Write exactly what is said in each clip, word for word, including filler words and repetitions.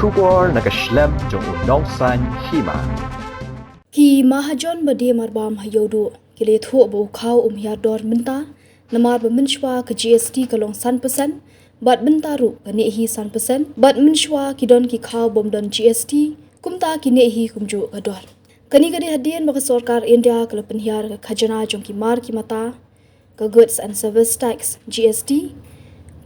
Khubor na ka shlem jong u nongsan hima. Ki mahajon ba die marbam ha Ïewduh ki la ïathuh ba u khaw um hiar dor mynta, namar ba mynshuwa ka G S T ka long san percent, bad mynta ruh ka neh hi san percent, bad mynshuwa ki don ki khaw bym don G S T, kumta ki neh hi kumjuh ka dor. Kane ka dei hadien ba ka sorkar India ka la pynhiar ka khajna jong ki mar ki mata, ka Goods and Service Tax, G S T,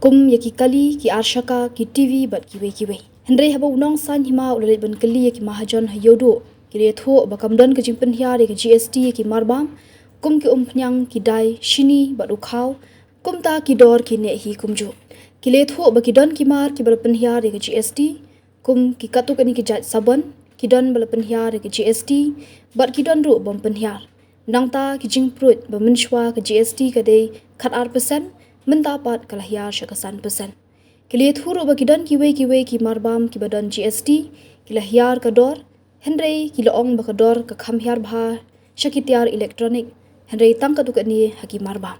kum ïa ki kali, ki arshaka, ki T V bad kiwei kiwei. Hynrei haba u nongsan hima u la leit ban kylli ïa ki mahajon ha Ïewduh, ki la ïathuh ba kam don ka jingpynhiar ïa ka G S T ïa ki marbam, kum ki umphniang, ki dai, shini bad u khaw, kumta ki dor ki neh hi kumjuh. Ki la ïathuh ba ki don ki mar kiba la pynhiar ïa ka G S T, kum ki katto katne ki jait sabon, ki don ba la pynhiar ïa ka G S T, bad ki don ruh bym pynhiar. Nangta ki jingpruid ba mynshuwa ka G S T ka dei khat ar percent, mynta pat ka la hiar sha ka san percent. Ki la ïathuh ruh ba ki don kiwei kiwei ki marbam kiba don G S T, ki la hiar ka dor, hynrei ki la ong ba ka dor ka kham hiar bha sha ki tiar electronic, hynrei tang katto katne ha ki marbam.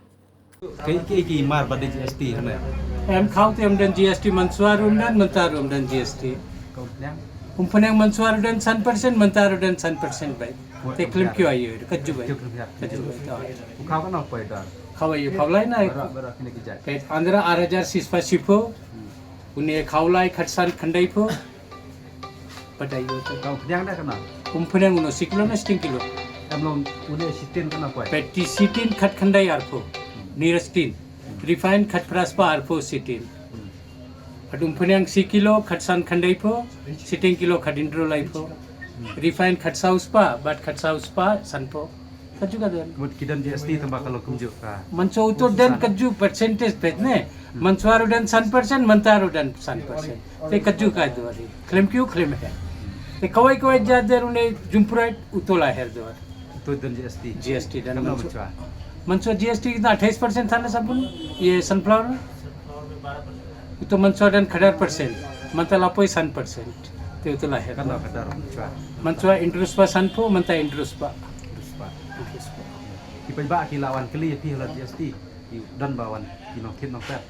Ki, ki, ki mar ba don G S T hana? Em, khaw te ym don G S T, mynshuwa ruh ym don, mynta ruh ym don G S T. Umphniang? Umphniang mynshuwa ruh don san percent, mynta ruh don san percent beit. Te khlem kiew aïu, ka ju beit. Ka ju beit. U khaw kano poi dor? Khaw aïu, khaw lai na. Bara, bara kine ki jait. Peit, ynda ar hajar shispah shiphew. Hmm. Une khaw lai khatsan khyndaiphew. Peit aïu te. Ka umphniang da kano? Umphniang uno shi kilo ne shi kilo? Em long une shitin kano poi? Peit shitin khatkhyndai arphew. Hmm. Nearest tin. Hmm. Refined khatphra spah arphew shitin. Hmm. Bad umphniang shi kilo khatsan khyndaiphew, shitin kilo khathynriew laiphew. Hmm. Refined khatsaw spah, bad khatsaw spah sanphew. Kajuh ka don. Mut ki don G S T tang ba ka long kumjuh ka. Mynshuwa uto don kajuh percentage peit ne. Hmm. Mynshuwa ruh don san percent, mynta ruh don san percent. Te kajuh ka dor hi. Khlem kiew khlem hiar. Te kawei kawei jait dor une Jumproid uto la hiar dor. Uto don G S T. G S T don. Kano mynshuwa? Mynshuwa G S T kita athais percent than na sabun, ye sunflower. Uto mynshuwa don khatar percent. Mynta la poi san percent. Te uto la hiar. Kano khatar mynshuwa? Mynshuwa hynriew spah sanphew, mynta hynriew spah. Hynriew spah. Hynriew spah. Ki paidbah ki la wan kylli ïa phi halor G S T. Ki don ba wan ki nongthied nongtep.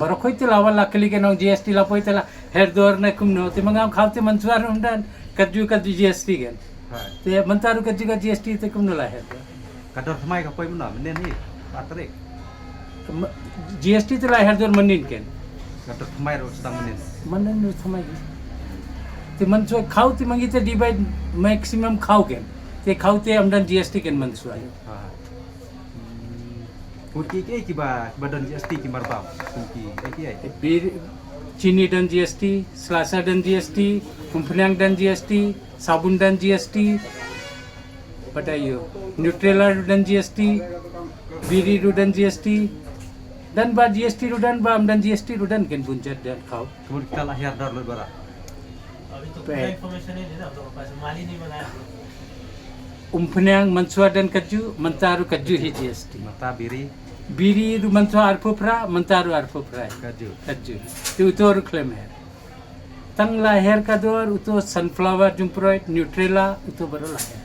Baroh khoit te la wan la kylli ki nong G S T la poi te la hiar dor ne kumno, te ma nga ong khaw te mynshuwa ruh ym don, kajuh kajuh G S T ken. Hai. Te mynta ruh kajuh ka G S T te kumno la hiar dor. Ka dor thymmai ka poi mynno, mynnin hi, ba tarik. G S T te la hiar dor mynnin ken. Ka dor thymmai ruh sdang mynnin. Mynnin ruh thymmai ken. Te mynshuwa khaw te ma ngi te dei bai maximum khaw ken. Te khaw te ym don G S T ken mynshuwa. Ha. Hmm. Kum ki, ki, kiba, kiba don G S T ki marbam. Kum ki, ki, ki. Bir, chini don G S T, slasa don G S T, umphniang don G S T, sabun don G S T, peit aïu, Nutella don G S T, biri don G S T, don ba G S T don ba ym don G S T don ken bun jait don khaw. Kumno kita la hiar dor lut bara? अभी तो पूरा पै- इन्फॉर्मेशन नहीं देना, हम लोग के पास माल ही नहीं मंगाया हम लोग। Umphniang mynshuwa don kajuh, mynta ruh kajuh hi G S T. Mynta biri? Biri ruh mynshuwa arphew phra, mynta ruh arphew phra. Kajuh. Kajuh. Te uto ruh khlem hiar. Tang la hiar ka dor uto sunflower, Jumproid, Nutella, uto baroh la hiar.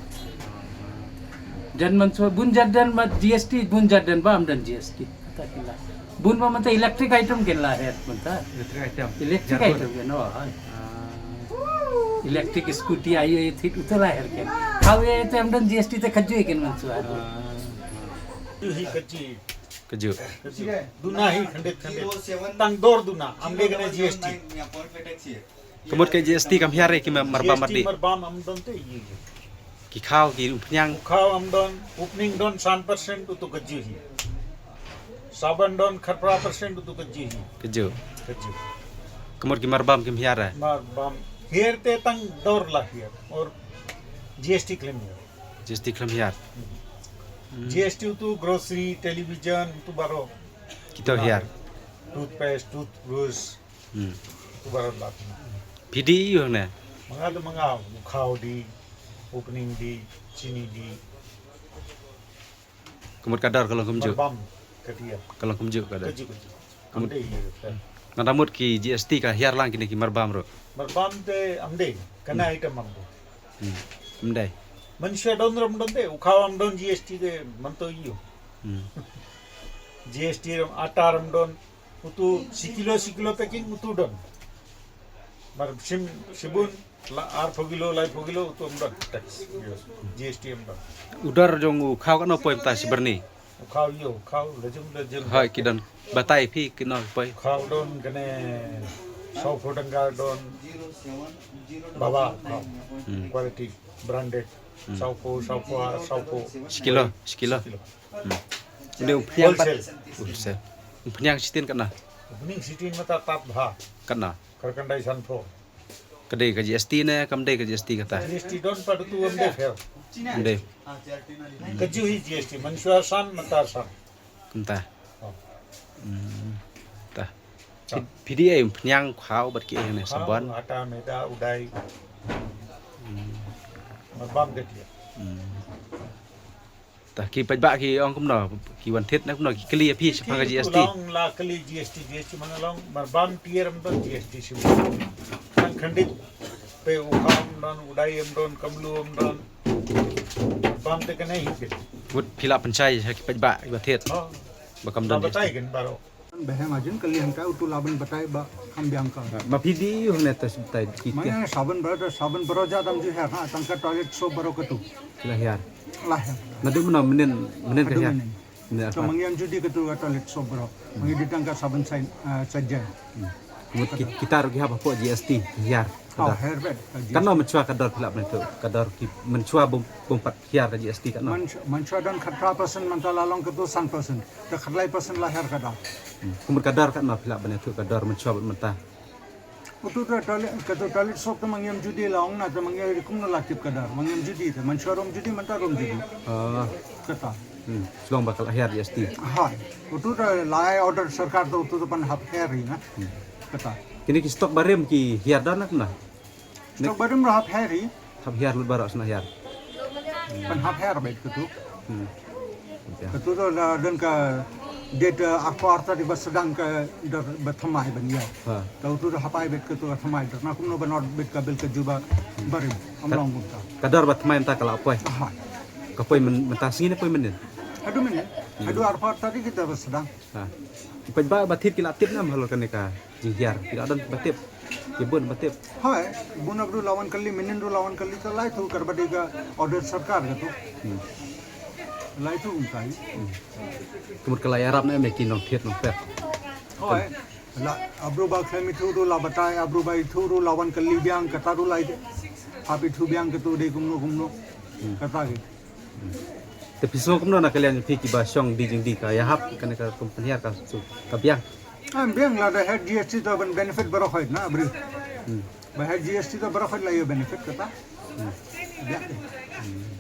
Don mynshuwa bun jait don ma G S T, bun jait don ba ym don G S T. Kata ki la. Bun ba mynta electric item ken la hiar mynta. Electric item. Electric item ken, oh, hai. Ah. Electric scooty aïu aïu thied uto la hiar ken. Khaw ïa te ym don G S T te kajuh ken mynshuwa. Ah. Hi kajuh. Kajuh. Kajuh. Duna hi khyndiat khyndiat. Tang dor duna, ym dei kane G S T. Ka mut ka G S T kam hiar ïa ki ma-, marbam mardi. G S T marbam ym don te ïa. Ki khaw, ki umphniang. U khaw ym don, umphniang don san percent uto kajuh hi. Sabon don khatphra percent uto kajuh hi. Kajuh. Kajuh. Ka mut ki marbam kim hiar eh? Marbam. Hiar te tang dor la hiar. Or G S T khlem hiar. G S T khlem hiar. Hmm. Hmm. G S T uto grocery, television, uto baroh. Kito hiar. Toothpaste, toothbrush. Hmm. Uto baroh la. Phi die ïa u hangne? Ma nga te ma nga, u khaw die, umphniang die, chini die. Ka mut ka dor ka long kumjuh. Marbam, ka die. Ka long kumjuh ka dor. Kajuh, kajuh. Ka mut. Ym dei ïa ka. Nangta mut ki G S T ka hiar lang kine ki marbam ruh. Marbam te ym dei, kane item ym dei. Hmm. Ym dei. Mynshuwa don ruh ym don te, u khaw ym don G S T te mynta ïa u. Hmm. G S T ruh ata ruh ym don. Uto shi kilo, shi kilo packing uto don. Mar shim shibun la arphew kilo, laiphew kilo, utu em don tax, G S T em don. U dor jong u khaw katno poi mynta shi byrni? U khaw ïa u khaw la jong la jong. Hoi, ki don batai phi kino poi? Khaw don kane sawphew tyngka don. Baba khaw. Hmm. Quality, branded. Hmm. Sawphew, sawphew, sawphew. Shi kilo, shi kilo. Shi kilo. Hmm. Ynda u phniang pat. Wholesale. Wholesale. U phniang shiteng katno? U phniang shiteng mynta tat bha. Katno? Kar khyndai sanphew. Ka dei ka G S T ne kam dei ka G S T kata? G S T don pat, utu em dei pher. Em dei. Ka ju hi G S T, mynshuwa san, mynta san. Kumta. Oh. Hmm. Ta. Phi, phi dei em phniang khaw bad ki ei ne, sabon? Khaw, ata, maida, u dai. Hmm. Mar bam de ki. Hmm. Ta ki paidbah ki ong kumno, ki wan thied na kumno, ki kylli ïa phi shaphang ka G S T? Ki long la kylli G S T, G S T mano long, mar bam tiar em don G S T shu. Kan khyndiat pe u khaw em don, u dai em don, kamlu em don. Bam te kane hi ke. Wut phi la pynshai sha ki paidbah kiba thied. Oh. Ba kam don G S T. Batai ken baroh. Beheng ajin kali hangta utu laban batai ba kham biang ka. Ma phi dei u hane ta batai ki. Maya sabon baroh, ta sabon baroh ja dam ju her ha, tang ka toilet soap baroh katu. La hiar. La hiar. Naduh mynno mynnin, mynnin ka hiar? Mynnin. Mynnin. To arphew. Mangi em judi katu ka toilet soap baroh. Mangi dei tang ka sabon sain, ah, sajen. Hmm. Mut ki, kita ruh ki hap hapoh G S T, hiar. Oh, hiar bad. Katno mynshuwa ka dor phi lah ban ïathuh? Ka dor ki mynshuwa bym, bym pat hiar ka G S T katno? Mynshuwa don khatphra percent, mynta la long katu san percent. Te khatlai percent la hiar ka dor. Hmm. Kumut ka dor katno phi lah ban ïathuh ka dor mynshuwa bad mynta? Utu te toilet, katu toilet soap te mangi em judi la ong na, te mangi em kumno la tip ka dor. Mangi em judi te mynshuwa ruh em judi, mynta ruh em judi. Ah. Kata. Hmm. Shu long ba ka la hiar G S T. Hai. Utu te la ai order sorkar te utu te pan hap hiar hi na. Hmm. Kata. Kine ki stock barim ki hiar don na kumno? Stock barim ruh hap hiar hi. Hap hiar lut baroh sna hiar. Pan hap hiar bad katu. Hmm. Ya. Katu ruh la don ka date, eh, arphew ar tarik ba sdang ka dor ba thymmai ban ïa. Ha. Katu ruh hap ai bad katu ka thymmai dor. Na kumno ban ot bad ka bill ka ju ba barim. Am long kumta. Ka dor ba thymmai mynta ka la poi. Aha. Ka poi myn-, mynta sngi ne poi mynnin? Haduh mynnin. Hmm. Haduh arphew ar tarik kita ba sdang. Ha. Paidbah ba thied ki la tip ne em halor kane ka jinghiar? Ki la don ba tip. Ki bun ba tip. Hai, bun ruh la wan kylli, mynnin ruh la wan kylli, te la ïathuh katba dei ka order sorkar katu. Hmm. La ïathuh kumta hi. Hmm. Kumut ka la ïarap ne em ki nongthied nongpet? Hai. La, abru ba khlem ithuh ruh la batai, abru ba ithuh ruh la wan kylli biang, kata ruh la ithuh. Hap ithuh biang katu dei kumno kumno. Hmm. Kata ki. Te phi sngew kumno na ka liang phi kiba shong dih jingdih, ka ïahap kane ka company, ka su, ka biang? Em biang, lada hiar G S T to ban benefit baroh khoit na briew. Hmm. Ba hiar G S T to baroh khoit la ïoh benefit kata. Hmm. Biang. Hmm.